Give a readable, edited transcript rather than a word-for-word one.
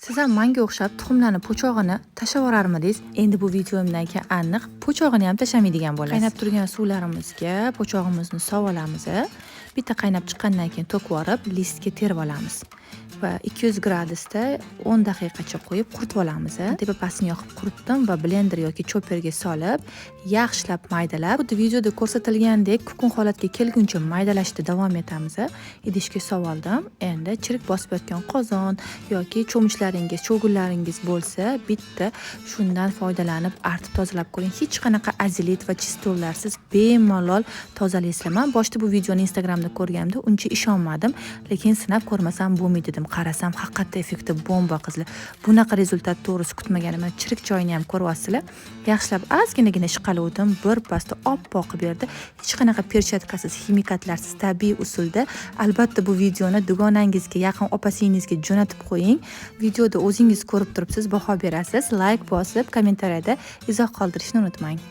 Siz ham manga o'xshab tuxumlarni po'chog'ini tashlab yuborarmidingiz? Endi bu videomdan keyin aniq po'chog'ini ham tashlamaydigan bo'lasiz. Qaynab turgan suvlarimizga po'chog'imizni solib olamiz. Bitta qaynab chiqqandan keyin to'kib yuborib, listga terib olamiz. Va 200 gradusda 10 daqiqacha qo'yib quritib olamiz. Tepa pastini yoqib quritdim va blender yoki choperga solib, yaxshilab maydalab, xuddi videoda ko'rsatilgandek kukun holatga kelguncha maydalashda davom etamiz. Idishga solib oldim. Endi chirik bosib yotgan qozon yoki cho'michlaringiz, cho'gullaringiz bo'lsa, bitta shundan foydalanib artib tozalab ko'ring. Hech qanaqa azelit va chistollarsiz bemalol tozalaysizlar. Man boshida bu videoni Instagramda ko'rganimda uncha ishonmadim, lekin sinab ko'rmasam bo'lmaydi dedim. Qarasam, haqiqatda effekti bomba, qizlar. Bunaqa rezultat to'g'risi kutmaganman. Chirik joyini ham ko'ryapsizlar. Yaxshilab ozginagina ishqalovdim, bir pasda oppoq qilib berdi. Hech qanaqa perchatkasiz, ximikatlarsiz, tabiiy usulda. Albatta bu videoni dugonangizga, yaqin opa-singlingizga jo'natib qo'ying. Videoda o'zingiz ko'rib turibsiz, baho berasiz. Layk bosib, kommentariyada izoh qoldirishni unutmang.